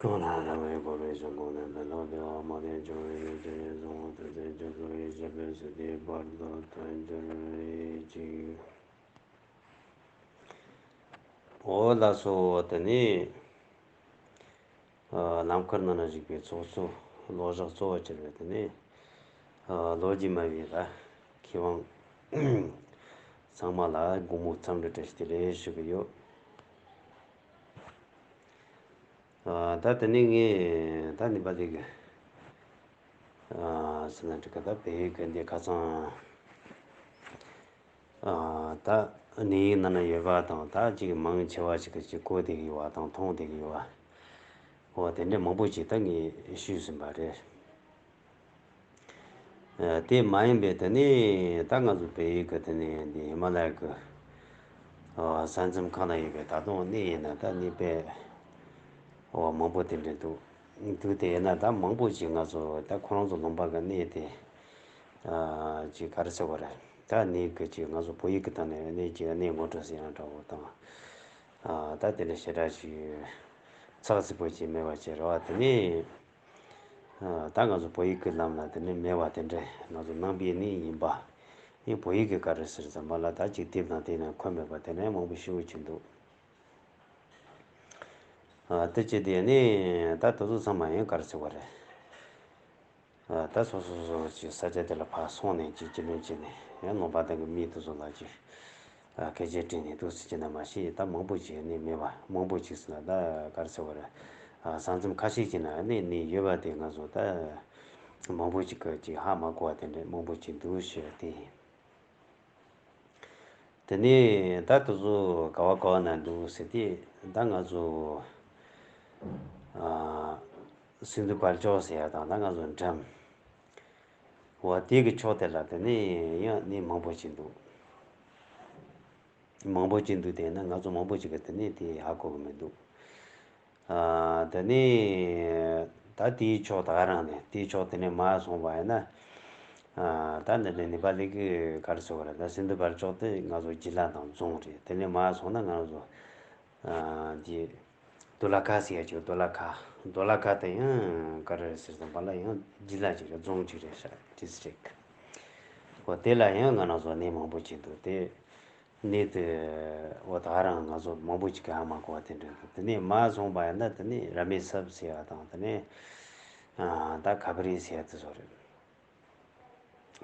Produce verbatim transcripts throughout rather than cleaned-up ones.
གང་ལ་ལ་བའི་གོ་བའི་ཞིང་ཁོང་ནས་འདི་ལོ་དེ་བ་མ་དེ་བྱུང་བའི་ཡུལ་དེ་ཡི་བཟང་བོ་དེ་ཚེ་འཇུག་པའི་ཞབས་པད་སྲིད་དེའི་བར་དུ་ཐོན་གྱུར་ཅིག། འོ་ལགས་སོ། དེ་ནས་ལམ་ཁར་ནང་ན་བཞུགས་པའི་ཚོགས་གཙོ་ལོ་ཞག་གཙོ་བོ་གྱུར་པའི་དེ་ནས་ལོ་རྒྱུས་སྨྲ་བའི་ལ་མཁས་དབང་ཚང་མ་ལ་དགོང་མོ་འཚམས་འདྲི་བཀྲ་ཤིས་བདེ་ལེགས་ཞུ་གི་ཡོད། ད་དེ་ནས་ངས་ད་ནི་པ་དེ་གི་ཟེར་ན་འགྲིག་ག་ད་བལ་ཡུལ་གི་འདི་ཁ་སང་ད་གནས་ཡིག་ནང་ན་ཡོད་པ་དང་ད་ཅིག་མང་ཆེ་བ་ཞིག་གིས་ཅིག་གོ་བསྡད་ཀྱི་ཡོད་པ་དང་མཐོང་བསྡད་ཀྱི་ཡོད་པ་འོ་དེ་འདྲ་མང་པོ་ཅིག་ད་ངས་ཞུས་ཟིན་པ་རེད། དེ་མ་ཡིན་པའི་དེ་ནས་ད་ང་ཚོ་བལ་ཡུལ་གི་དེ་ནས་འདི་ཧི་མ་ལ་ཡ་གི་ས་མཚམས་ཁག་ན་ཡོད་པའི་ད་དུང་གནས་ཡིན་ན་ད་གནས་པའི་འོ་མང་པོ་དེ་འདྲ་འདུག་འདུག་དེ་ཡིན་ན་ད་མང་པོ་ཅིག་ང་ཚོ་ད་ཁོ་རང་ཚོ་ལུང་པ་གི་གནས་དེ་ཅིག་ག་རེ་ཟེར་བ་རེད། ད་གནས་གི་ཅིག་ང་ཚོ་བོད་ཡིག་གི་སྟེང་ནས་གནས་ཀྱི་གནས་ངོ་སྤྲོད་ཟེར་ཡང་འདྲ་བོ་དང་ད་དེ་འདྲ་ཞེ་དྲག་ཅིག་ཚགས་ཚུད་པོ་ཅིག་མེད་པ་ཅིག་རེད་བ། དེ་ནས། ད་ང་ཚོ་བོད་ཡིག་གི་ལམ་ལ་དེ་ནས་མེད་པ་དེ་འདྲ་ང་ཚོ་ནང་པའི་གནས་ཡིན་པ། ཨེ་བོད་ཡིག་གི་ག་རེ་ཟེར་ཙམ་པ་ལ་ད་ཅིག་དེབ་དང་དེ་ནས་འཁོད་མེད་པ་དེ་ནས་མང་པོ་ཞེ་པོ་ཅིག་འདུག་དེ་ཅི་དེ་ནས་ད་དེ་ཚོ་ཚང་མ་ཡང་ག་རེ་ཟེར་བ་རེད། ད་སོ་སོ་སོ་སོ་ཅིག་ས་ཆ་དེ་ལ་ཕར་སོང་ནས་ཅིག་ཅི་ནས་ཅི་ནས་ཡང་ནང་པ་དང་གི་མི་དེ་ཚོ་ལ་ཅིག་སྐད་ཆ་དྲིས་ནས་འདུག་ཟེར་གྱི་ན་མ་ཤེས། ད་མང་པོ་ཅིག་ནི་མེད་པ་མང་པོ་ཅིག་ཟེར་ན་ད་ག་རེ་ཟེར་བ་རེད། ས་མཚམས་ཁ་ཤས་ཅིག་ན་ནི་ནི་ཡོད་པ་དེ་ང་ཚོ་ད་མང་པོ་ཅིག་གི་ཅིག་ཧ་མ་གོ་བ་དེ་འདྲ་མང་པོ་ཅིག་འདུག་ཞེས་དེ་ཡིན། དེ་ནས་ད་དེ་ཚོ་ག་བ་ག་བ་ན་འདུག་ཟེར་ཏེ་ད་ང་ཚོ་སིན་དྷུ་བལ་ལྕོག་ཟེར་ཡ་དང་ད་ང་ཚོ་འགྲམ། འོ་དེ་གི་ཕྱོགས་དེ་ལ་དེ་ནས་ཡང་གནས་མང་པོ་ཅིག་འདུག་མང་པོ་ཅིག་འདུག་དེ་ན་ང་ཚོ་མང་པོ་ཅིག་གིས་དེ་ནས་དེ་ཧ་གོ་གི་མི་འདུག་དེ་ནས་ད་དེའི་ཕྱོགས་ད་ག་རང་ནས་དེའི་ཕྱོགས་དེ་ནས་མར་སོང་བ་ཡིན་ན། ད་འདི་ནས་ནེ་པ་ལི་གི་ག་རེ་ཟེར་བ་རེད། ད་སིན་དྷུ་བལ་ལྕོག་དེ་ང་ཚོ་སྒྱིད་ལ་དང་རྫོང་རེད། དེ་ནས་མར་སོང་ན་ང་ཚོ་འདི། རྡོ་ལ་ཁ་ཟེར་ཡ་ཅིག་རྡོ་ལ་ཁ། རྡོ་ལ་ཁ་དེ་ཡང་ག་རེ་ཟེར་ཙམ་པ་ལ་ཡང་སྒྱིད་ལ་ཅིག་རེད། རྫོང་ཅིག་རེད་ཤག district འོ་དེ་ལ་ཡང་ང་རང་ཚོ་གནས་མང་པོ་ཅིག་འདུག་དེ་གནས་དེ་འོ་ད་རང་ང་ཚོ་མང་པོ་ཅིག་གིས་ཧ་མ་གོ་བ་དེ་འདྲ་འདུག་དེ་ནས་མར་སོང་བ་ཡིན་ན་དེ་ནས་ར་མེ་སབ་ཟེར་ཡ་དང་དེ་ནས་ད་ཁ་བ་རི་ཟེར་ཡ་དེ་ཚོ་རེད།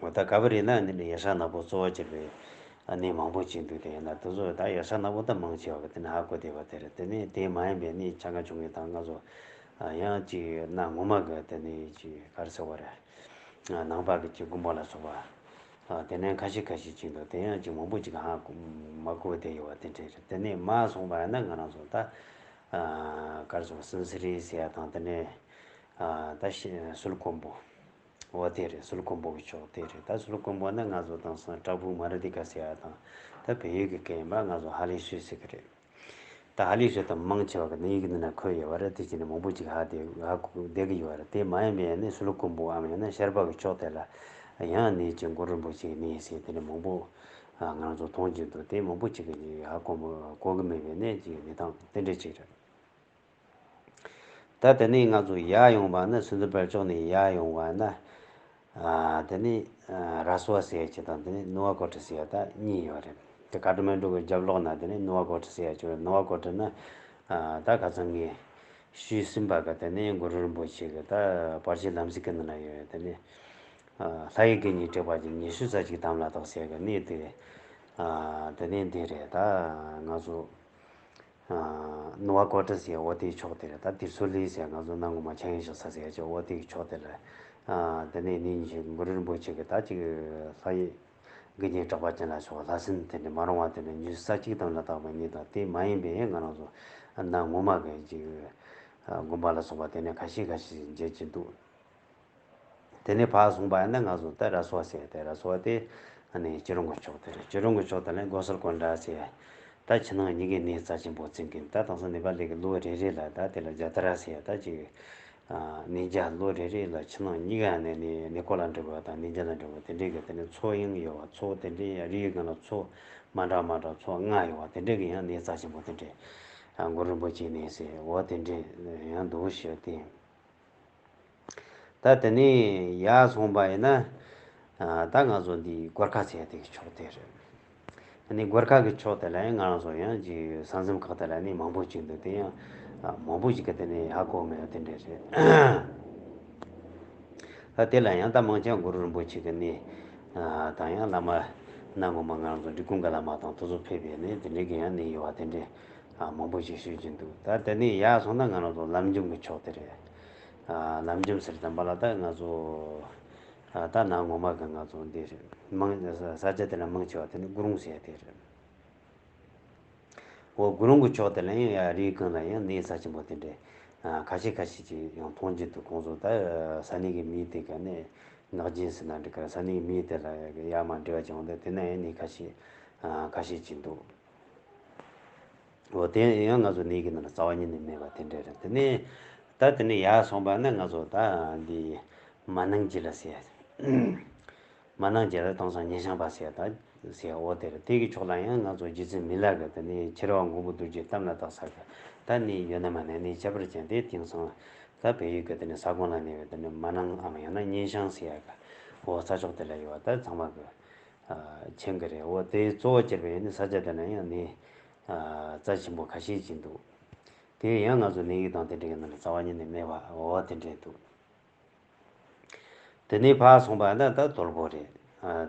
འོ་ད་ག་བ་རེད་ན་འདི་ནས་ཡ་ཤ་ནག་པོ་གཙོ་བོ་བྱས་པའི་གནས་མང་པོ་ཅིག་འདུག་དེ་ཡིན་ན་དེ་ཚོ་ད་ཡ་ཤ་ནག་པོ་ད་མང་ཆེ་བ་གི་དེ་ནས་ཧ་གོ་བསྡད་པ་དེ་རེད། དེ་ནས་དེ་མ་ཡིན་པའི་གནས་ཆ་ང་ཆུང་ངུ་དང་ང་ཚོ་ཡང་ཅིག་གནའ་སྔོན་མ་གི་དེ་ནས་ཅིག་ག་རེ་ཟེར་བ་རེད། ནང་པ་གི་ཅིག་དགོན་པ་ལ་སོགས་པ་དེ་ནས་ཁ་ཤས་ཁ་ཤས་ཅིག་འདུག་དེ་ཡང་ཅིག་མང་པོ་ཅིག་ཧ་མ་གོ་བསྡད་ཡོད་པ་དེ་འདྲ་རེད། དེ་ནས་མར་སོང་བ་ཡིན་ན་ང་རང་ཚོ་ད་ག་རེ་ཟེར་བ་སིན་སི་རི་ཟེར་ཡ་དང་དེ་ནས་ད་སུལ་ཀོན་པོ། འོ་དེ་རེད། སུལ་ཀོན་པོ་གི་ཕྱོགས་དེ་རེད། ད་སུལ་ཀོན་པོ་ནི་ང་ཚོ་དེང་སང་བྲག་ཕུག་མ་ར་དི་ཀ་ཟེར་ཡ་དང་ད་བལ་ཡུལ་གི་སྐད་ཡིན་པ་ང་ཚོ་ཧ་ལི་ཤུ་ཟེར་གི་རེད། ད་ཧ་ལི་ཤུ་དང་མང་ཆེ་བ་གི་ནི་ཡིག་འདི་ན་འཁོད་ཡོད་པ་རེད། དེ་བྱས་ནས་མང་པོ་ཅིག་ཧ་དེ་ཧ་གོ་བསྡད་གི་ཡོད་པ་རེད། དེ་མ་ཡིན་པའི་ནི་སུལ་ཀོན་པོའམ་ཡང་ན་ཤར་པ་གི་ཕྱོགས་དེ་ལ་ཡང་ནི་ཅིག་གུ་རུ་རིན་པོ་ཆེ་གི་གནས་ཟེར་དེ་ནི་མང་པོ་ང་ཚོ་མཐོང་རྒྱུ་འདུག་དེ་མང་པོ་ཅིག་གི་ཧ་གོ་མ་གོ་གི་མེད་པའི་ནི་ཅིག་གནས་སྟངས་དེ་འདྲ་ཅིག་རེད། ད་དེ་ནས་ང་ཚོ་ཡར་ཡོང་བ་ན་སིན་དྷུ་བལ་ལྕོག་ནས་ཡར་ཡོང་བ་ན། དེ་ནས་ར་སུ་བ་ཟེར་ཡ་ཅིག་དང་དེ་ནས་ནུ་བ་ཀོ་ཊ་ཟེར་ཡ་ད་གཉིས་ཡོད་རེད། དེ་ཀ་ཏ་མན་ཌུ་གི་རྒྱབ་ལོགས་ན་དེ་ནས་ནུ་བ་ཀོ་ཊ་ཟེར་ཡ་ཅིག་ཡོད་རེད། ནུ་བ་ཀོ་ཊ་ན་ད་ཁ་སང་ངས་ཞུས་ཟིན་པ་གི་དེ་ནས་གུ་རུ་རིན་པོ་ཆེ་གི་ད་བར་ཆད་ལམ་སེལ་གི་ནང་ན་ཡོད་དེ་ནས་ལྷ་ཡི་དགེ་བསྙེན་དྲེགས་པ་ཅན་ཉི་ཤུ་རྩ་གཅིག་དམ་ལ་བཏགས་ཟེར་གི་གནས་དེ་དེ་ནས་འདི་རེད། ད་ང་ཚོ། ནུ་བ་ཀོ་ཊ་ཟེར་འོ་དེའི་ཕྱོགས་དེ་རེད། ད་དིར་སོ་ལི་ཟེར་ང་ཚོ་གནའ་སྔོན་མ་འཆང་ཡུལ་བཞག་ས་ཟེར་ཡ་ཅིག་འོ་དེའི་ཕྱོགས་དེ་ལ། དེ་ནས་ནི་ཉི་ཤུ་གུ་རུ་རིན་པོ་ཆེ་གི་ད་ཅིག་ལྷ་ཡི་དགེ་བསྙེན་གྲགས་པ་ཅན་ལ་སོགས་ལྷ་སྲིན་དེ་འདྲ་མ་རུང་བ་དེ་འདྲ་ཉི་ཤུ་རྩ་གཅིག་དམ་ལ་བཏགས་པ་གཉིས་དང་དེ་མ་ཡིན་པའི་ང་རང་ཚོ་གནའ་སྔོན་མ་གི་ཅིག་དགོན་པ་ལ་སོགས་པ་དེ་ནས་ཁ་ཤས་ཁ་ཤས་མཇལ་གྱི་འདུག་དེ་ནས་ཕར་སོང་བ་ཡིན་ན་ང་ཚོ་ད་ར་སོ་བ་ཟེར་ཏེ་ར་སོ་བ་དེ་ཨ་ནི་སྐྱིད་གྲོང་གི་ཕྱོགས་དེ་རེད། སྐྱིད་གྲོང་གི་ཕྱོགས་དེ་ལ་གོ་སལ་ཀོན་ཌ་ཟེར་ད་ཕྱི་ནང་གཉིས་ཀའི་གནས་རྩ་ཆེན་པོ་བཙུན་གི་ད་དེང་སང་ནེ་པ་ལི་གི་ལོ་རེ་རེ་ལ་ད་དེ་ལ་ཛ་ཏ་ར་ཟེར་ད་ཅིག་ཨ་གནས་མཇལ་ལོ་རེ་རེ་ལ་ཕྱི་ནང་གཉིས་ཀ་ནས་ནི་གནས་སྐོར་ལ་འགྲོ་བ་དང་གནས་མཇལ་ལ་འགྲོ་བ་དེ་འདྲའི་གི་དེ་ནས་མཚོ་ཡང་ཡོད་པ། མཚོ་དེ་འདྲའི་རིའི་སྒང་ལ་མཚོ་མ་འདྲ་མ་འདྲ་མཚོ་ལྔ་ཡོད་པ་དེ་འདྲའི་གི་ཡང་གནས་རྩ་ཆེན་པོ་དེ་འདྲའི་ གུ་རུ་རིན་པོ་ཆེ་ནས་ཟེར། འོ་དེ་འདྲས་ཡང་འདུག་ཞུ་སྟེ། ད་དེ་ནས་ཡར་སོང་པ་ཡིན་ན། ད་ང་ཚོ་འདི་སྒོར་ཁ་ཟེར་ཡ་དེ་གི་ཕྱོགས་དེ་རེད། ཨ་ནི་སྒོར་ཁ་གི་ཕྱོགས་དེ་ལ་ཡང་ང་རང་ཚོ་ཡང་ཅིག་ས་མཚམས་ཁག་དེ་ལ་ནི་མང་པོ་ཅིག་འདུག་དེ་ཡང་མང་པོ་ཅིག་གི་དེ་ནས་ཧ་གོ་མེད་པ་དེ་འདྲས་རེད། ད་དེ་ལ་ཡང་ད་མང་ཆེ་གུ་རུ་རིན་པོ་ཆེ་གི་གནས་དང་ཡང་བླ་མ་སྣ་ངོ་མ་ང་རང་ཚོ་འབྲི་གུང་གི་བླ་མ་དང་དེ་ཚོ་ཕེབས་པའི་གནས་དེ་འདྲའི་གི་ཡང་གནས་ཡོད་པ་དེ་འདྲའི་མང་པོ་ཞིག་ཞུ་གི་འདུག་ད་དེ་ནས་ཡར་སོང་ན་ང་རང་ཚོ་ལམ་འཇོམས་ཀྱི་ཕྱོགས་དེ་རེད། ལམ་འཇོམས་ཟེར་དུས་ཙམ་པ་ལ་ད་ང་ཚོ་ད་གནའ་སྔོན་མ་གི་ང་ཚོ་འདི་རེད། མང་ས་ཆ་དེ་ལ་མང་ཆེ་བ་དེ་ནི་གུ་རུང་ཟེར་ཡ་དེ་རེད། འོ་གུ་རུང་གི་ཕྱོགས་དེ་ལ་ཡང་ཡ་རིའི་སྒང་ལ་ཡང་གནས་རྩ་ཆེན་པོ་དེ་འདྲའི་ཁ་ཤས་ཁ་ཤས་ཅིག་ཡང་མཐོང་རྒྱུ་འདུག་ཁོང་ཚོ་ད་ས་གནས་ཀྱི་མི་དེ་ག་ནས་ངག་རྒྱུན་ཟེར་ན་འགྲིག་ག་ས་གནས་ཀྱི་མི་དེ་ལ་ཡ་མ་འབྲེལ་བ་ཅིག་འོང་དུས་དེ་ན་ཡང་གནས་ཁ་ཤས་ཁ་ཤས་ཅིག་འདུག་འོ་དེ་ཡང་ང་ཚོ་གནས་ཀྱི་ནང་ལ་རྩ་བ་ཉིད་ནས་མེད་པ་དེ་འདྲ་རེད། དེ་ནས་ད་དེ་ནས་ཡར་སོང་པ་ན་ང་ཚོ་ད་འདི་མ་ནང་རྒྱུད་ལ་ཟེར། མ་ནང་རྒྱུད་ལ་དེང་སང་སྙེ་ཤང་པ་ཟེར་ད་ཟེར། འོ་དེ་རེད། དེ་གི་ཕྱོགས་ལ་ཡང་ང་ཚོ་རྗེ་བཙུན་མི་ལ་གི་དེ་ནས་ཕྱི་རོལ་མགོན་པོ་རྡོ་རྗེ་གཏམ་ལ་བཏགས་ས་གི་ད་ནི་ཡོད་ན་མ་ནས་ནི་ཁྱད་པར་ཅན་དེ་དེང་སང་ད་བལ་ཡུལ་གི་དེ་ནས་ས་ཁོངས་ལ་གནས་པའི་དེ་ནས་མ་ནང་ཨམ་ཡང་ན་སྙེ་ཤང་ཟེར་ཡ་གི་འོ་ས་ཕྱོགས་དེ་ལ་ཡོད་པ་ད་ཚང་མ་གི་མཁྱེན་གི་རེད། འོ་དེ་གཙོ་བོ་གྱུར་པའི་ནི་ས་ཆ་དེ་ན་ཡང་ནི་རྩ་ཆེན་པོ་ཁ་ཤས་ཅིག་འདུག་དེ་ཡང་ང་ཚོ་གནས་ཡུལ་དང་དེ་འདྲ་གི་ནང་ལ་རྩ་བ་ཉིད་ནས་མེད་པ་འོ་དེ་འདྲས་འདུག་དེ་ནས་ཕར་སོང་པ་ན་ད་དོལ་པོ་རེད།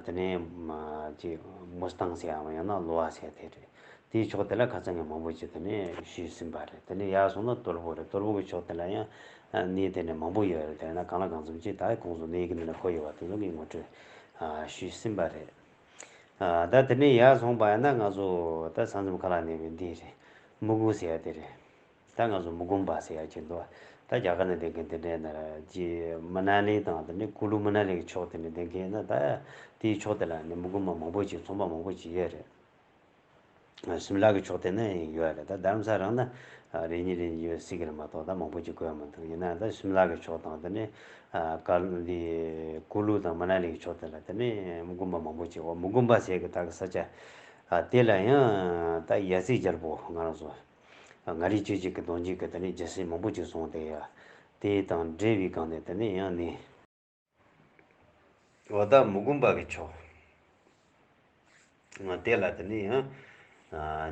དེ་ནས་ཅིག་མུ་སྟེང་ཟེར་ཡང་ཡང་ན་གློ་བ་ཟེར་དེ་རེད། དེའི་ཕྱོགས་དེ་ལ་ཁ་སང་ངས་མང་པོ་ཅིག་དེ་ནས་ཞུས་ཟིན་པ་རེད། དེ་ནས་ཡར་སོང་ན་དོལ་པོ་རེད། དོལ་པོ་གི་ཕྱོགས་དེ་ལ་ཡང་གནས་དེ་ནས་མང་པོ་ཡོད་རེད། དེ་ན་གང་ལ་གང་འཚམ་ཅིག་ད་ཁོང་ཚོ་གནས་ཡུལ་གི་ནང་ལ་གོ་ཡོད་པ་དེ་ཚོ་གི་ངོ་སྤྲོད་ཞུས་ཟིན་པ་རེད། ད་དེ་ནས་ཡར་སོང་པ་ཡིན་ན་ང་ཚོ་ད་ས་མཚམས་ཁ་ལ་གནས་པའི་འདི་རེད། མུ་གུ་ཟེར་ཡ་དེ་རེད། ད་ང་ཚོ་མུ་གུམ་པ་ཟེར་ཡ་ཅིག་འདུག་ད་རྒྱ་གར་ནས་བསྡད་མཁན་དེ་འདྲས་ན་ར་ཅི་མ་ན་ལི་དང་དེ་ནས་ཀུ་ལུ་མ་ན་ལི་གི་ཕྱོགས་དེ་ནས་བསྡད་མཁན་ན་ད་དེའི་ཕྱོགས་དེ་ལ་ནི་མུ་གུམ་པ་མང་པོ་ཅིག་ཚོང་པ་མང་པོ་ཅིག་ཡོད་རེད། ཤིམ་ལ་གི་ཕྱོགས་དེ་ན་ཡོད་རེད། ད་རྡ་རམ་ས་རང་ན་རེ་གཉིས་རེ་གཉིས་ཡོད་སྲིད་གི་རེད་མ་གཏོགས་ད་མང་པོ་ཅིག་གོ་ཡ་མི་འདུག་ཡིན་ན་ད་ཤིམ་ལ་གི་ཕྱོགས་དང་དེ་ནས་ཀ་ལི་ཀུ་ལུ་དང་མ་ན་ལི་གི་ཕྱོགས་དེ་ལ་དེ་ནས་མུ་གུམ་པ་མང་པོ་ཅིག་འོ་མུ་གུམ་པ་ཟེར་གི་ད་གི་ས་ཆ་དེ་ལ་ཡང་ད་ཡ་སྲིད་རྒྱལ་པོ་ང་རང་ཚོ། མངའ་རིས་ཆོས་ཀྱི་གི་གདུང་རྒྱུད་ཀྱི་དེ་ནས་རྒྱལ་སྲིད་མང་པོ་ཅིག་བཟུང་སྟེ་ཡ། དེ་དང་འབྲེལ་བའི་སྒང་ནས་དེ་ནས་ཡང་ནི། འོ་ད་མུ་གུམ་པ་གི་ཕྱོགས། དེ་ལ་དེ་ནས་ཡང་།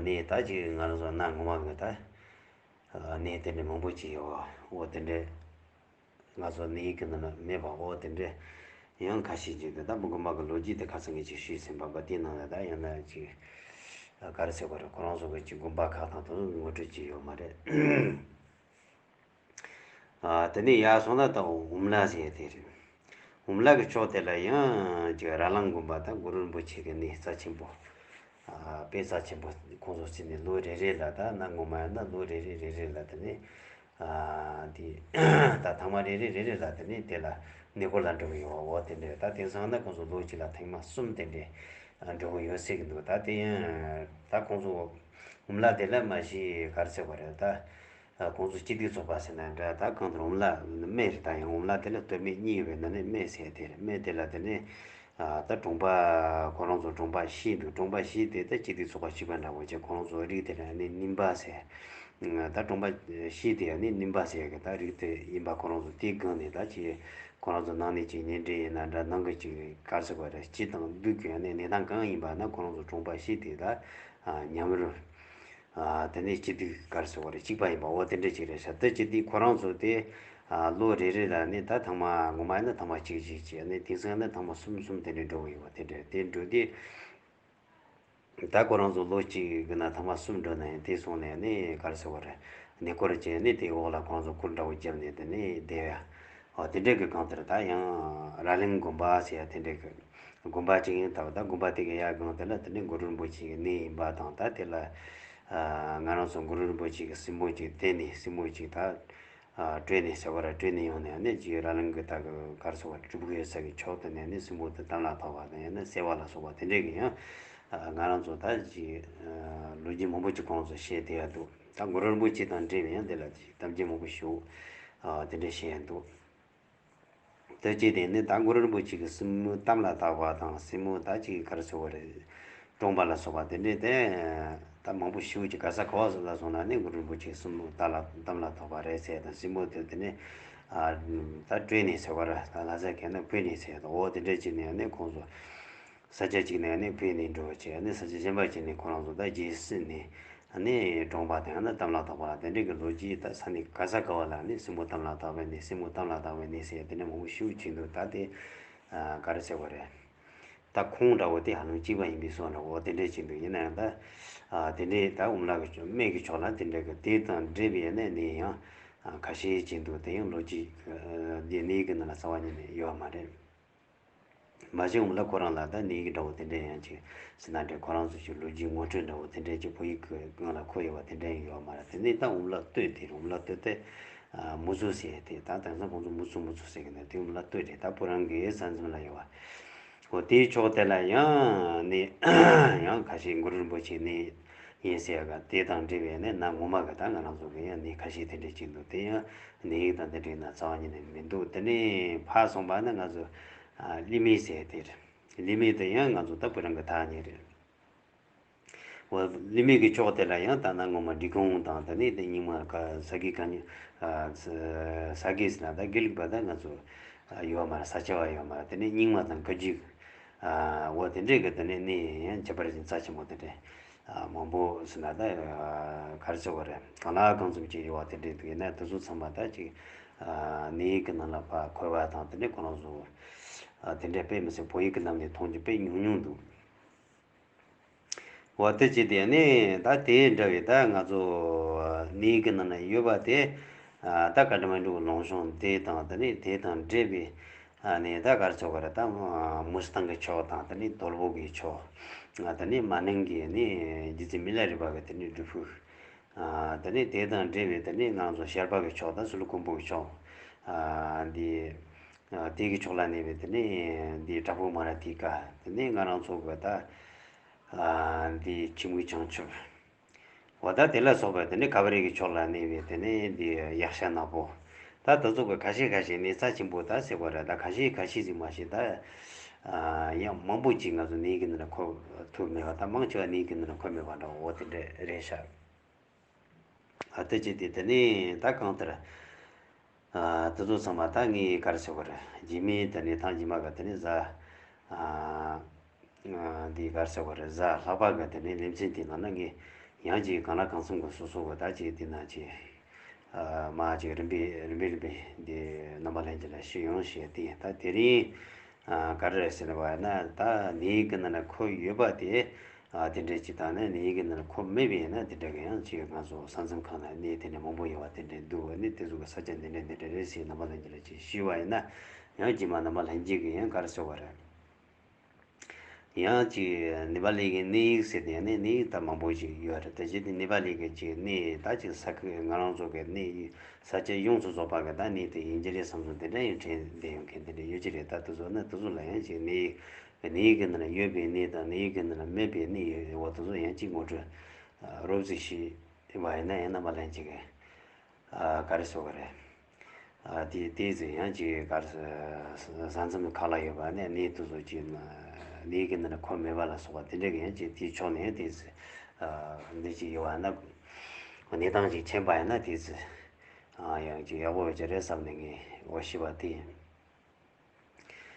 ནས་ད་ཅིག་ང་རང་ཚོ་གནའ་སྔོན་མ་གི་ད། གནས་དེ་འདྲ་མང་པོ་ཅིག་ཡོད་པ་འོ་དེ་འདྲ། ང་ཚོ་གནས་ཡིག་གི་ནང་ན་མེད་པ་འོ་དེ་འདྲ་ཡང་ཁ་ཤས་ཅིག་འདུག་ད་མུ་གུམ་པ་གི་ལོ་རྒྱུས་དེ་ཁ་སང་ངས་ཅིག་ཞུས་ཟིན་པ་པ་དེའི་ནང་ལ་ད་ཡང་ན་ཅིག་ག་རེ་ཟེར་བ་རེད། ཁོ་རང་ཚོ་གི་ཅིག་དགོན་པ་ཁག་དང་དེ་ཚོ་གི་ངོ་སྤྲོད་ཅིག་ཡོད་མ་རེད། དེ་ནས་ཡར་སོང་ན་ད་འུམ་ལ་ཟེར་ཡ་དེ་རེད། འུམ་ལ་གི་ཕྱོགས་དེ་ལ་ཡང་ཅིག་ར་ལང་དགོན་པ་དང་གུ་རུ་རིན་པོ་ཆེ་གི་གནས་རྩ་ཆེན་པོ། དཔེ་རྩ་ཆེན་པོ་ཁོང་ཚོ་ཟེར་ནས་ལོ་རེ་རེ་ལ་ད་གནའ་སྔོན་མ་ཡིན་ན་ལོ་རེ་རེ་རེ་རེ་ལ་དེ་ནས། དེ་ད་ཐེངས་མ་རེ་རེ་རེ་རེ་ལ་དེ་ནས་དེ་ལ་གནས་སྐོར་ལ་འགྲོ་གི་ཡོད་འོ་དེ་འདྲས། ད་དེང་སང་ན་ཁོང་ཚོ་ལོ་གཅིག་ལ་ཐེངས་མ་གསུམ་དེ་འདྲས་འགྲོ་གི་ཡོད་ཟེར་གི་འདུག་ད་དེ་ཡང་ད་ཁོང་ཚོ་འུམ་ལ་དེ་ལ་མ་གཞི་ག་རེ་ཟེར་བ་རེད་ད། ཁོང་ཚོ་སྐྱིད་སྡུག་ཚོགས་པ་ཟེར་ན་འདྲ། ད་གང་ལྟར་འུམ་ལ་སྨད་རེད། ད་ཡང་འུམ་ལ་དེ་ལ་སྟོད་སྨད་གཉིས་ཡོད་པའི་ནང་ནས་སྨད་ཟེར་དེ་རེད། སྨད་དེ་ལ་དེ་ནས་ད་གྲོང་པ་ཁོ་རང་ཚོ་གྲོང་པ་བཞི་འདུག་གྲོང་པ་བཞི་དེ་ད་སྐྱིད་སྡུག་ཚོགས་པ་གཅིག་པ་འདྲ་བོ་བྱས། ཁོ་རང་ཚོ་རིགས་དེ་ལ་ནི་ནིམ་པ་ཟེར། ད་གྲོང་པ་བཞི་དེ་ཡང་ནི་ནིམ་པ་ཟེར་གི་ད་རིགས་དེ་ཡིན་པ་ཁོ་རང་ཚོ་དེའི་སྒང་ནས་ད་ཅི་ཁོ་རང་ཚོ་ནང་ནས་ཅིག་གཉེན་འབྲེལ་ཡིན་ན་འདྲ། ནང་གི་ཅིག་ག་རེ་ཟེར་བ་རེད། སྐྱིད་དང་སྡུག་གི་ཡང་ནི་གནས་སྟངས་གང་ཡིན་པ་ན་ཁོ་རང་ཚོ་གྲོང་པ་བཞི་དེ་ད་མཉམ་རུབ། དེ་ནས་སྐྱིད་སྡུག་ག་རེ་ཟེར་བ་རེད། གཅིག་པ་ཡིན་པ་འོ་དེ་འདྲ་ཅིག་རེད་ཤག་ད་སྤྱིར་དེ་ཁོ་རང་ཚོ་དེ་ལོ་རེ་རེ་ལ་ནི་ད་ཐེངས་མ་ངོ་མ་ཡིན་ན་ཐེངས་མ་གཅིག་གཅིག་བྱས་ནས་དེང་སང་ནི་ཐེངས་མ་གསུམ་གསུམ་དེ་འདྲ་འགྲོ་གི་ཡོད་པ་དེ་འདྲ་དེ་འགྲོ་དུས། ད་ཁོ་རང་ཚོ་ལོ་གཅིག་གི་ནང་ཐེངས་མ་གསུམ་འགྲོ་ན་ཡང་དེ་སོང་ནས་ནི་ག་རེ་ཟེར་བ་རེད། གནས་སྐོར་བྱས་ནས་དེའི་འོག་ལ་ཁོ་རང་ཚོ་གུར་འདྲ་བོ་བརྒྱབ་ནས་དེ་ནས་བསྡད་ཡ། འོ་དེ་འདྲ་གི་སྒང་དེར་ད་ཡང་ར་ལིང་དགོན་པ་ཟེར་ཡ་དེ་འདྲ་གི་དགོན་པ་ཅིག་ཡིན་སྟབས། ད་དགོན་པ་དེ་གི་ཡར་སྒང་དེ་ལ་དེ་ནས་གུ་རུ་རིན་པོ་ཆེ་གི་གནས་ཡིན་པ་དང་། ད་དེ་ལ་ང་རང་ཚོ་གུ་རུ་རིན་པོ་ཆེ་གི་སྲིན་མོ་ཅིག་བསྟན་ནས་སྲིན་མོ་ཅིག་ད་བྲོས་ནས་ཟེར་བ་ར་བྲོས་ནས་ཡོང་ནས་ནི་ཅིག་ར་ལིང་གི་ད་གི་ག་རེ་ཟེར་བ་སྤྲུལ་སྐུ་ཡོད་ས་གི་ཕྱོགས་དེ་ནས་ནི་སྲིན་མོ་དེ་དམ་ལ་བཏགས་པ་དང་ཡང་ན་བསད་པ་ལ་སོགས་པ་དེ་འདྲས་གི་ཡང་ང་རང་ཚོ་ད་ཅིག་ལོ་རྒྱུས་མང་པོ་ཅིག་ཁོང་ཚོ་བཤད་བསྡད་ཡ་འདུག་ད་གུ་རུ་རིན་པོ་ཆེ་དང་འབྲེལ་བའི་ཡང་དེ་ལ་ཅིག་གཏམ་རྒྱུད་མང་པོ་ཞིག་དེ་འདྲས་བཤད་ཡ་འདུག་དེ་བྱས་ཏེ་ནི་ད་གུ་རུ་རིན་པོ་ཆེ་གི་སྲིན་མོ་དམ་ལ་བཏགས་པ་དང་སྲིན་མོ་ད་ཅིག་ག་རེ་ཟེར་བ་རེད། བཀྲོངས་པ་ལ་སོགས་པ་དེ་འདྲས་དེ་ ད་མང་པོ་ཞེ་པོ་ཅིག་ག་ས་ག་བ་སོགས་ལ་སོང་ན་ནི་གུ་རུ་རིན་པོ་ཆེ་གསུམ་པོ་དམ་ལ་དམ་ལ་ཐོགས་པ་རེད་ཟེར་དང་། སྲིན་པོ་དེ་དེ་ནི་ཨ་ད་སྤྲོས་ནས་ཟེར་བ་ར། ད་ལྷ་ས་གན་ན་སྤྲོས་ནས་ཟེར་དང་། འོ་དེ་འདྲ་བྱས་ནས་ནི་ཁོང་ཚོ་ས་ཆ་གཅིག་ནས་ནི་སྤྲོས་ནས་འགྲོ་བ་བྱས་ནི་ས་ཆ་གཞན་པ་ཅིག་ནས་ཁོ་རང་ཚོ་ད་རྗེས་སུ་ནི་ནི་གྲོངས་པ་དང་ནི་དམ་ལ་ཐོགས་པ་ལ་དེ་འདྲ་གི་ལོ་རྒྱུས་ད་ས་གནས་ག་ས་ག་བ་ལ་ནི་སྲིན་པོ་དམ་ལ་ཐོགས་པའི་གནས། སྲིན་པོ་དམ་ལ་ཐོགས་པའི་གནས་ཟེར་དེ་འདྲ་མང་པོ་ཞེ་པོ་ཅིག་འདུག་ད་དེ་ཨ་ག་རེ་ཟེར་བ་རེད། ད་ཁོང་འདྲ་བོ་དེ་ཧ་ལམ་གཅིག་པ་ཡིན་པའི་བཟོ་འདྲ་བོ་དེ་འདྲས་ཅིག་འདུག་ཡིན་ན་ཡང་ད་ཨ་དེ་འདྲས་ད་འོམ་ལག་གི་སྨད་ཀྱི་ཕྱོགས་ལ་དེ་འདྲ་གི་དེ་དང་འབྲེལ་བའི་གནས་ནི་ཡང་ཨ་ཁ་ཤས་ཅིག་འདུག་དེ་ཡང་ལོ་རྒྱུས་ཀྱི་འདི་གནས་ཀྱི་ནང་ལ་རྩ་བ་ཉིད་ནས་ཡོད་མ་རེད། མ་གཞི་འོམ་ལག་ཁོ་རང་ལ་ད་གནས་ཀྱི་འདྲ་བོ་དེ་འདྲས་ཡང་ཅིག་ཟེར་ན་འདྲ། ཁོ་རང་ཚོ་ཞིག་ལོ་རྒྱུས་ངོ་སྤྲོད་འདྲ་བོ་དེ་འདྲས་ཅིག་བོད་ཡིག་གི་ནང་ལ་འཁོད་ཡོད་པ་དེ་འདྲས་ཡང་ཡོད་མ་རེད། དེ་ནས་ད་འོམ་ལག་སྟོད་དེ་རེད། འོམ་ལག་སྟོད་དེ་ཨ་མུ་ཚུ་ཟེར་དེ། ད་དེང་སང་ཁོང་ཚོ་མུ་ཚུ་མུ་ཚུ་ཟེར་གི་འདུག་དེ་འོམ་ལག་སྟོད་རེད། ད་བོད་རང་གི་ས་མཚམས་ལ་ཡོད་པ། འོ་དེའི་ཕྱོགས་དེ་ལ་ཡང་ནི་ཡང་ཁ་ཤས་གུ་རུ་རིན་པོ་ཆེ་གནས་ཡིན་ཟེར་ག་དེ་དང་འབྲེལ་བའི་ནི་གནའ་ངོ་མ་གི་ད་ང་རང་ཚོ་གི་ཡང་གནས་ཁ་ཤས་དེ་འདྲས་ཅིག་འདུག་དེ་ཡང་གནས་ཡིག་དང་དེ་འདྲའི་ནང་རྩ་བ་ཉིད་ནས་མི་འདུག་དེ་ནས་ཕར་སོང་པ་ན་ང་ཚོ་ཨ་གླི་མེ་ཟེར་དེ་རེད། གླི་མེ་དེ་ཡང་ང་ཚོ་ད་བོད་རང་གི་ཐག་ཉེ་རེད། འོ་གླི་མེ་གི་ཕྱོགས་དེ་ལ་ཡང་ད་གནའ་ངོ་མ་འབྲི་གུང་དང་དེ་ནས་དེ་རྙིང་མ་ག་ས་དགེ་བཀའ་རྙིང་ཨ་ས་དགེ་ཟེར་ན་ད་དགེ་ལུགས་པ་ད་ང་ཚོ་ཨ་ཡོད་མ་རེད། ས་སྐྱ་པ་ཡོད་མ་རེད། དེ་ནས་རྙིང་མ་དང་བཀའ་བརྒྱུད་ཨ་འོ་དེ་འདྲས་གི་དེ་ནས་གནས་ཡང་ཁྱད་པར་ཅན་རྩ་ཆེན་པོ་དེ་འདྲས་ཨ་མང་པོ་ཟེར་ན་ད་ཨ་ག་རེ་ཟེར་བ་རེད། གང་ལ་གང་འཚམ་ཅིག་ཡོད་པ་དེ་འདྲས་འདུག་ཡིན་ན་དེ་ཚོ་ཚང་མ་ད་ཅིག་ཨ་གནས་ཡིག་གི་ནང་ལ་ཕར་འཁོད་པ་དང་དེ་འདྲས་ཁོ་རང་ཚོ་ཨ་དེ་འདྲས་དཔེ་མི་སྲིད་བོད་ཡིག་གི་ནང་ནས་མཐོང་རྒྱུ་དཔེ་ཉུང་ཉུང་འདུག་འོ་དེ་བྱས་ཏེ་ནི་ད་དེ་འདྲ་བའི་ད་ང་ཚོ་གནས་ཡིག་གི་ནང་ན་ཡོད་པ་དེ་ཨ་ད་ཀ་ཐ་མན་ཌུ་གི་ལུང་གཤོང་དེ་དང་དེ་ནས་དེ་དང་འབྲེལ་བའི་ཨ་ནི་ད་ག་རེ་ཟེར་དགོས་རེད། ད་མུ་སི་ཐང་གི་ཕྱོགས་དང་དེ་ནས་དོལ་པོ་གི་ཕྱོགས་ཨ་དེ་ནས་མ་ནིང་གི་ནི་རྗེ་བཙུན་མི་ལ་རས་པ་གི་དེ་ནས་སྒྲུབ་ཕུག་ཨ་དེ་ནས་དེ་དང་འབྲེལ་བའི་དེ་ནས་ང་ཚོ་ཤར་པ་གི་ཕྱོགས་དང་སུ་ལུ་ཀུན་པོ་གི་ཕྱོགས་ཨ་འདི་ཨ་དེ་གི་ཕྱོགས་ལ་གནས་པའི་དེ་ནས་འདི་བྲག་ཕུག་མ་ར་ཏི་ཀ། དེ་ནས་ང་རང་ཚོ་གི་ད་ཨ་འདི་ཁྱི་མོའི་བྱང་ཆུབ། འོ་ད་དེ་ལ་སོགས་པའི་དེ་ནས་ཀ་བ་རི་གི་ཕྱོགས་ལ་གནས་པའི་དེ་ནས་འདི་ཡག་ཤ་ནག་པོ། ད་དེ་ཚོ་གི་ཁ་ཤས་ཁ་ཤས་གནས་རྩ་ཆེན་པོ་ད་ཟེར་བ་རེད། ད་ཁ་ཤས་ཁ་ཤས་ཟིག་མ་ཤེས། ད་ཨ་ཡང་མང་པོ་ཅིག་ང་ཚོ་གནས་ཡིག་གི་ནང་ལ་འཁོད་ཐུབ་མེད་པ། ད་མང་ཆེ་བ་གནས་ཡིག་གི་ནང་ལ་འཁོད་མེད་པ་འདྲ་བོ་དེ་འདྲ་རེད་ཤག་ཨ་དེ་བྱས་ཏེ་དེ་ནས་ད་གང་ལྟར་ཨ་དེ་ཚོ་ཚང་མ་ད་ངས་ག་རེ་ཟེར་དགོས་རེད། རྗེས་མའི་དེ་ནས་ཐེངས་རྗེས་མ་ག་དེ་ནས་གཟའ་ཨ་ཨ་འདི་ག་རེ་ཟེར་དགོས་རེད། གཟའ་ལྷག་པ་ག་དེ་ནས་ལེ་ཚན་དེ་ནང་ན་ངས་ཡང་ཅིག་གང་ལ་གང་འཚམ་གི་སོ་སོ་གི་ད་ཅིག་དེ་ན་ཅིག་ཨ་མ་ཅིག་རིམ་པས་རིམ་པས་རིམ་པས་འདི་རྣམ་པ་ལྷན་རྒྱས་ལ་ཞུས་ཡོང་ཞེས་ཏེ། ད་དེ་རིང་ཨ་ག་རེ་རེད་ཟེར་ན་བ་ན་ད་གནས་ཡིག་གི་ནང་ན་འཁོད་ཡོད་པ་དེ། ཨ་དེ་འདྲས་ཅིག་དང་ནི་གནས་ཡིག་གི་ནང་ལ་འཁོད་མེད་པ་ཡིན་ན་དེ་འདྲ་གི་ཡང་ཅིག་ང་ཚོ་ས་མཚམས་ཁག་ན་གནས་དེ་འདྲ་མང་པོ་ཡོད་པ་དེ་འདྲས་འདུག་ནི་དེ་ཚོ་གི་ས་ཆ་འདི་འདྲས་འདི་འདྲས་རེད་ཟེར་རྣམ་པ་ལྷན་རྒྱས་ལ་ཅིག་ཞུས་པ་ཡིན་ན། ཡང་རྗེས་མ་རྣམ་པ་ལྷན་རྒྱས་ཀྱི་ཡང་ག་རེ་ཟེར་བ་རེད། ཡང་ཅིག་ནེ་པ་ལི་གི་གནས་ཡིག་ཟེར་ཏེ་ཡང་ནི་གནས་ཡིག་ད་མང་པོ་ཅིག་ཡོད་རེད། ད་ཅིག་དེ་ནེ་པ་ལི་གི་ཅིག་གནས་ད་ཅིག་ས་ཁུལ་ང་རང་ཚོ་གི་གནས་ཡིག་ས་ཆ་ཡོངས་སུ་རྫོགས་པ་གི་ད་གནས་དེ་ཡིན་གྱི་རེད་བསམ་སོང་། དེ་འདྲ་ཡང་དྲན་བསྡད་ཡོང་མཁན་དེ་འདྲ་ཡོད་ཀྱི་རེད། ད་དེ་ཚོ་ནི་དེ་ཚོ་ལ་ཡང་ཅིག་གནས་ཡིག་གནས་ཡིག་གི་ནང་ན་ཡོད་པའི་གནས་དང་གནས་ཡིག་གི་ནང་ན་མེད་པའི་གནས་ཡོད་པ་དེ་ཚོ་ཡང་གཅིག་ངོ་སྤྲོད་རོབ་ཙམ་ཞུས་པ་ཡིན་ན་ཡང་རྣམ་པ་ལྷན་རྒྱས་ཀྱིས་ཨ་ག་རེ་ཟེར་དགོས་རེད། ཨ་དེ་དེ་ཚོ་ཡང་ཅིག་ག་རེ་ཟེར་ས་མཚམས་ཁག་ལ་ཡོད་པ་ནས་གནས་དེ་ཚོ་ཅིག་གནས་ཡིག་གི་ནང་ན་འཁོད་མེད་པ་ལ་སོགས་པ་དེ་འདྲ་གི་ཡང་ཅིག་དེའི་ཕྱོགས་ནས་དེ་ཚོ་ཨ་འདི་ཅིག་ཡོད་པ་ན་གནས་སྟངས་ཅིག་མཁྱེན་པ་ཡིན་ན་དེ་ཚོ་ཨ་ཡང་ཅིག་ཡག་པོ་ཡོད་ཀྱི་རེད་བསམ་ནས་ངས་འོ་ཞུས་པ་དེ་ཡིན།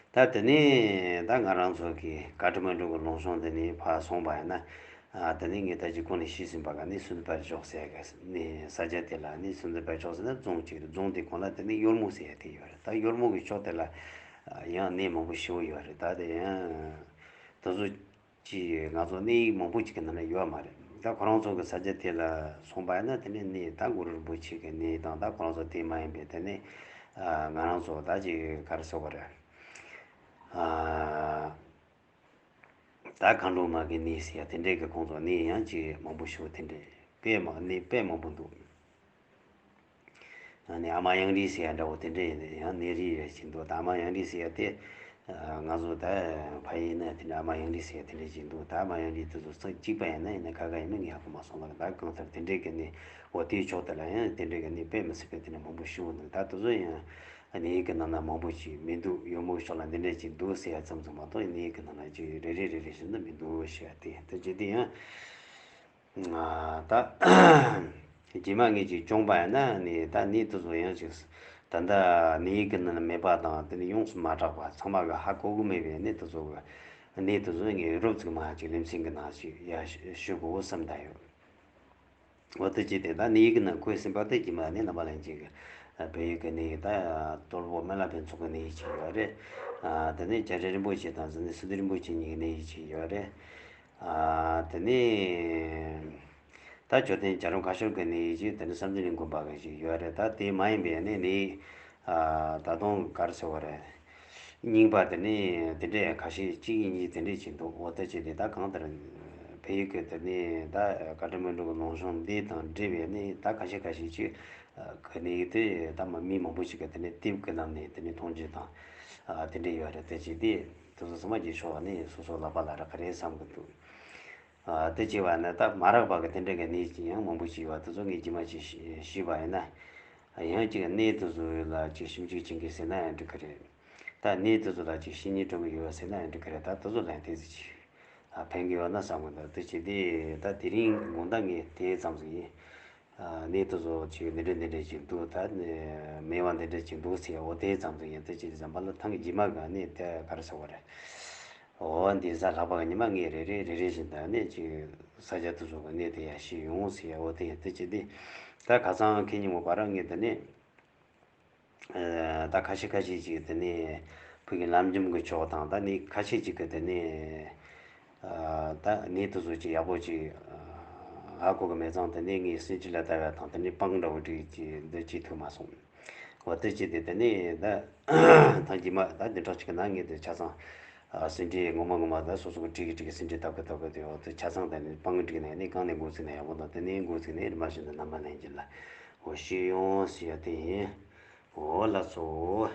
ད་དེ་ནས་ད་ང་རང་ཚོ་གི་ཀ་ཐ་མན་ཌུ་གི་ལུང་གཤོང་དེ་ནས་ཕར་སོང་བ་ཡིན་ན། ཨ་དེ་ནས་ངས་ད་ཅིག་གོང་ནས་ཞུས་ཟིན་པ་ག་ནས་སུན་དར་བལ་ཕྱོགས་ཟེར་ག་ནས་ས་ཆ་དེ་ལ་ནས་སུན་དར་བལ་ཕྱོགས་ཟེར་ན་རྫོང་གཅིག་རེད། རྫོང་དེ་གོང་ལ་དེ་ནས་གཡོར་མོ་ཟེར་ཡ་དེ་ཡོད་རེད། ད་གཡོར་མོ་གི་ཕྱོགས་དེ་ལ་ཨ་ཡང་གནས་མང་པོ་ཞེ་པོ་ཡོད་རེད། ད་དེ་ཡང་དེ་ཚོ་ཅིག་ང་ཚོ་གནས་ཡིག་མང་པོ་ཅིག་གི་ནང་ན་ཡོད་མ་རེད། ད་ཁོ་རང་ཚོ་གི་ས་ཆ་དེ་ལ་སོང་པ་ཡིན་ན་དེ་ནས་གནས་ད་གུ་རུ་རིན་པོ་ཆེ་གི་གནས་དང་ད་ཁོ་རང་ཚོ་དེ་མ་ཡིན་པའི་དེ་ནས་ཨ་ང་རང་ཚོ་ད་ཅིག་ག་རེ་ཟེར་དགོས་རེད། ཨ་ད་མཁའ་འགྲོ་མ་གི་གནས་ཟེར་ཡ་དེ་འདྲའི་གི་ཁོང་ཚོ་གནས་ཡང་ཅིག་མང་པོ་ཞེ་པོ་དེ་འདྲའི་དཔེ་མང་གནས་དཔེ་མང་པོ་འདུག་ཨ་ནི་ཨ་མ་གཡང་རི་ཟེར་ཡ་འདྲ་བོ་དེ་འདྲ་ཡིན་ན་ཡང་གནས་རི་རེ་ཞིག་འདུག་ད་ཨ་མ་གཡང་རི་ཟེར་ཡ་དེ་ཨ་ང་ཚོ་ད་ཕ་ཡུལ་ན་དེ་འདྲ་ཨ་མ་གཡང་རི་ཟེར་ཡ་དེ་འདྲ་ཞིག་འདུག་ད་ཨ་མ་གཡང་རི་དེ་ཚོ་ས་གཅིག་པ་ཡིན་ན་ཡིན་ན་ཁ་ཁ་ཡིན་ན་ངས་ཧ་གོ་མ་སོང་ལ། ད་གང་ལྟར་དེ་འདྲའི་གི་གནས་འོ་དེའི་ཕྱོགས་དེ་ལ་ཡང་དེ་འདྲའི་གི་གནས་དཔེ་མི་སྲིད་པའི་དེ་འདྲ་མང་པོ་ཞིག་འདུག་ད་དེ་ཚོ་ཡང་གནས་ཡིག་གི་ནང་ན་མང་པོ་ཞིག་མི་འདུག་གཡོར་མོའི་ཕྱོགས་ལ་འདི་འདྲ་ཞིག་འདུག་ཟེར་ཡ་ཙམ་ཙམ་མ་གཏོགས་གནས་ཡིག་གི་ནང་ན་ཅིག་རེ་རེ་རེ་རེ་ཞིག་ནི་མི་འདུག་ཞེས་པ་དེ་ད་ཅི་དེ་ཡང་ ད་རྗེས་མ་ངས་ཅིག་སྦྱོང་པ་ཡིན་ན་ནི་ད་ནད་དེ་ཚོ་ཡང་ཅིག་ད་ལྟ་ནད་ཡིག་གི་ནང་ལ་མེད་པ་དང་དེ་ནི་ཡོངས་སུ་མ་གྲགས་པ། ཚང་མ་གི་ཧ་གོ་གི་མེད་པའི་ནད་དེ་ཚོ་གི་ནད་དེ་ཚོ་ངས་རོབ་ཙམ་མ་ཅིག་ལེ་ཚན་གི་ནང་ཞིག་ཡར་ཞུ་དགོས་བསམ་བསྡད་ཡོད། འོ་དེ་ཅི་སྟེ་ད་ནི་ཡི་གེ་ནང་བཀོད་ཟིན་པ་དེ་ཀྱི་མ་ནི་རྣམ་པ་ལྷན་ཅིག་གི་བོད་ཡིག་གི་ནི་ད་གཏོར་ཕོག་སྨན་བླ་ཕུན་ཚོགས་ཀྱི་ནི་ཡི་ཅིག་ཡོད་རེད། དེ་ནས་རྒྱ་རས་རིན་པོ་ཆེ་དང་ཟི་ནི་སི་ཏུ་རིན་པོ་ཆེ་གཉིས་ཀྱི་ནི་ཡི་ཅིག་ཡོད་རེད། དེ་ནས་ད་མཆོད་རྟེན་བྱ་རུང་ཁ་ཤོར་གྱི་ནི་ཡི་ཅིག་དེ་ནི་བསམ་གཏན་གླིང་དགོན་པ་གི་ཅིག་ཡོད་རེད། ད་དེ་མ་ཡིན་པའི་ནི་ནི་ད་དུང་ག་རེ་ཟེར་བ་རེད། རྙིང་པ་དེ་ནས་དེ་འདྲས་ཁ་ཤས་གཅིག་གཉིས་དེ་འདྲས་ཅིག་འདུག་འོ་དེ་ཅིག་དེ་ད་གང་ལྟར་བལ་ཡུལ་གྱི་དེ་ནས་ད་བཀའ་དྲིན་སྨོན་འགྲོ་གི་ལུང་གཤོང་འདི་དང་འབྲེལ་བའི་ནི་ད་ཁ་ཤས་ཁ་ཤས་ཅིག་གི་ནི་དེ་ད་མི་མང་པོ་ཞིག་གི་དེ་ནས་དེབ་ཀྱི་ནང་ནས་དེ་ནས་མཐོང་རྒྱུ་དང་དེ་འདྲས་ཡོད་རེད། དེ་ཅིག་དེ་དེ་ཚོ་ཚང་མ་ཀྱི་ཕྱོགས་ནས་སོ་སོ་ལག་པ་ལ་རག་གི་རེད་བསམ་གི་འདུག་དེ་ཅིག་བ་ནི་ད་མ་རག་པ་གི་དེ་འདྲས་གི་ནི་ཅིག་ཡང་མང་པོ་ཞིག་ཡོད་པ་དེ་ཚོ་ངས་རྗེས་མ་ཅིག་ཞུས་པ་ཡིན་ན། ཡང་ཅིག་གནས་དེ་ཚོ་ལ་ཅིག་ཞིབ་འཇུག་བྱེད་མཁན་ཟེར་ན་ཡང་འགྲིག་གི་རེད། ད་གནས་དེ་ཚོ་ལ་ཅིག་བཤེས་གཉེན་སྤྲོད་མཁན་ཡོད་ཟེར་ན་ཡང་འགྲིག་གི་རེད། ད་དེ་ཚོ་ལ་ཡང་ཏོག་ཙམ་ཅིག་ཕན་གི་ཡོད་ན་བསམ་གི་འདུག་དེ་བྱས་ཏེ་ད་དེ་རིང་དགོང་དག་ངས་དེ་ཙམ་ཟིག་ཡིན། གནས་དེ་ཚོ་ཅིག་འདི་འདྲ་འདི་འདྲ་ཅིག་འདུག་ད་མེད་པ་འདི་འདྲ་ཅིག་འདུག་ཟེར། འོ་དེ་ཙམ་ཟིག་ཡིན། དེ་ཅིག་ཟམ་པ་ལ་ཐང་གི་རྗེས་མ་གི་གནས་དེ་ག་རེ་ཟེར་བ་རེད། འོ་འདི་གཟའ་ལྷག་པ་གི་ཉི་མ་ངས་རེ་རེ་རེ་རེ་བཞིན་དུ་ནས་ཅིག་ས་ཆ་དེ་ཚོ་གི་གནས་དེ་ཡང་ཤེས་ཡོང་ཟེར། འོ་དེ་ཡིན། དེ་བྱས་ཏེ་ད་ཁ་སང་ཁེ་ཉིན་མོ་བར་ངས་དེ་ནས་ད་ཁ་ཤས་ཁ་ཤས་ཅིག་དེ་ནས་བོད་ཀྱི་ལམ་འཇོམས་ཀྱི་ཕྱོགས་དང་ད་ནི་ཁ་ཤས་ཅིག་གི་དེ་ནས་ད་ནས་དེ་ཚོ་ཅིག་ཡག་པོ་ཅིག་ཧ་གོ་གི་མེད་ཙང་དེ་ནས་ངས་སེམས་ཅི་ལ་ལྟ་བ་དང་དེ་ནས་སྤང་འདྲ་བོ་ཅིག་ཅིག་འདི་ཅིག་ཐུག་མ་སོང་། འོ་དེ་ཅི་སྟེ་དེ་ནས་ད་ཐང་རྗེས་མ་ད་བདུན་ཕྲག་གཅིག་གི་ནང་ངས་དེ་ཆ་ཚང་ཨ་ཟིན་བྲིས་ངོ་མ་ངོ་མ་ད་སོ་སོ་གི་བྲིས་གི་བྲིས་གི་ཟིན་བྲིས་བཏབ་གི་བཏབ་གི་དེ་འོ་དེ་ཆ་ཚང་ད་ནི་སྤང་གི་བྲིས་ནས་ནི་གང་ནས་འགོ་ཚུགས་ན་ཡག་པོ་དང་དེ་ནས་འགོ་ཚུགས་ནས་རིམ་པ་བཞིན་དུ་རྣམ་པ་ལྷན་རྒྱས་ལ་འོ་ཤེས་ཡོང་ཟེར་ཡ་དེ་ཡིན། འོ་ལགས་སོ།